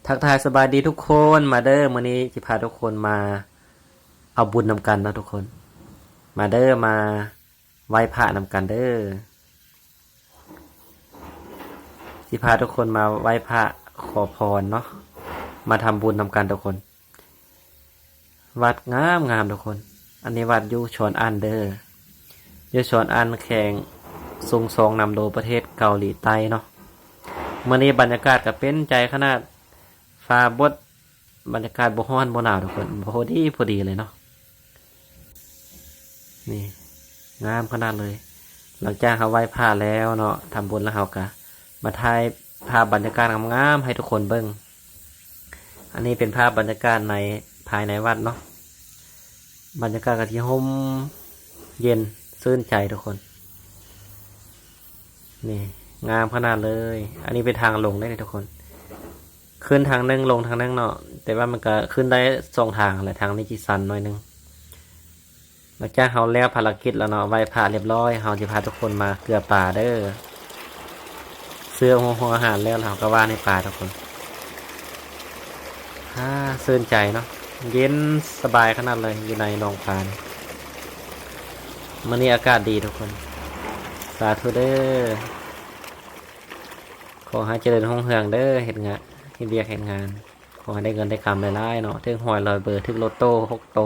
ທັກທາຍສະບາຍດີທຸກຄົນ ມາເດີ ມື້ນີ້ຊິພາທຸກຄົນມາເອົາບຸນນຳກັນເນາະທຸກຄົນ ມາເດີ ມາໄຫວ້ພະນຳກັນເດີ ຊິພາທຸກຄົນມາໄຫວ້ພະຂໍພອນເນາະ ມາທຳບຸນນຳກັນທຸກຄົນ. ວັດງາມໆ ທຸກຄົນ ອັນນີ້ວັດຢູ່ຊອນອັນເດີ ຢູ່ຊອນອັນ ແຂວງຊຸງຊອງນຳໂດ ປະເທດເກົາຫຼີໃຕ້ເນາະ. ມື້ນີ້ບັນຍາກາດກໍເປັນໃຈຂະໜາດ ຟ້າບົດ ບັນຍາກາດບໍ່ຮ້ອນບໍ່ໜາວທຸກຄົນ ພໍດີ ພໍດີເລີຍເນາະ. ນີ້ ງາມຂະໜາດເລີຍ. ຫຼັງຈາກເຮົາໄຫວ້ພະແລ້ວເນາະ ທຳບຸນແລ້ວ ເຮົາກະມາຖ່າຍພາບບັນຍາກາດງາມໆ ໃຫ້ທຸກຄົນເບິ່ງ. ອັນນີ້ເປັນພາບບັນຍາກາດໃນ ພາຍໃນວັດເນາະ. ບັນຍາກາດກໍຊິຮົ່ມເຢັນຊື່ນໃຈທຸກຄົນ. ນີ້ ງາມຂະໜາດເລີຍ. ອັນນີ້ເປັນທາງລົງເດ້ທຸກຄົນ ຂຶ້ນທາງໜຶ່ງ ລົງທາງໜຶ່ງເນາະ ແຕ່ວ່າມັນກະຂຶ້ນໄດ້ສອງທາງແຫຼະ ທາງນີ້ຊິຊັນໜ້ອຍໜຶ່ງ. ຫຼັງຈາກເຮົາແລ້ວພາລະກິດແລ້ວເນາະ ໄຫວ້ພະລຽບຮ້ອຍ ເຮົາຊິພາທຸກຄົນມາເກືອປາເດີ. ຊື້ຫົວ ຫົວອາຫານແລ້ວ ເຮົາກໍຫວ່ານໃຫ້ປາທຸກຄົນ. ອາ ຊື່ນໃຈເນາະ ເຢັນສະບາຍຂະໜາດເລີຍ ຢູ່ໃນໜອງປານີ້. ມື້ນີ້ອາກາດດີທຸກຄົນ ສາທຸເດີ. ຂໍໃຫ້ຈະເລີນຮຸ່ງເຮືອງເດີ ເຮັດງານ ເຮັດວຽກເຮັດງານ ຂໍໃຫ້ໄດ້ເງິນໄດ້ຄຳຫຼາຍໆເນາະ ຖືກຫວຍຮ້ອຍເບີ ຖືກໂລດໂຕ້ຫົກໂຕ.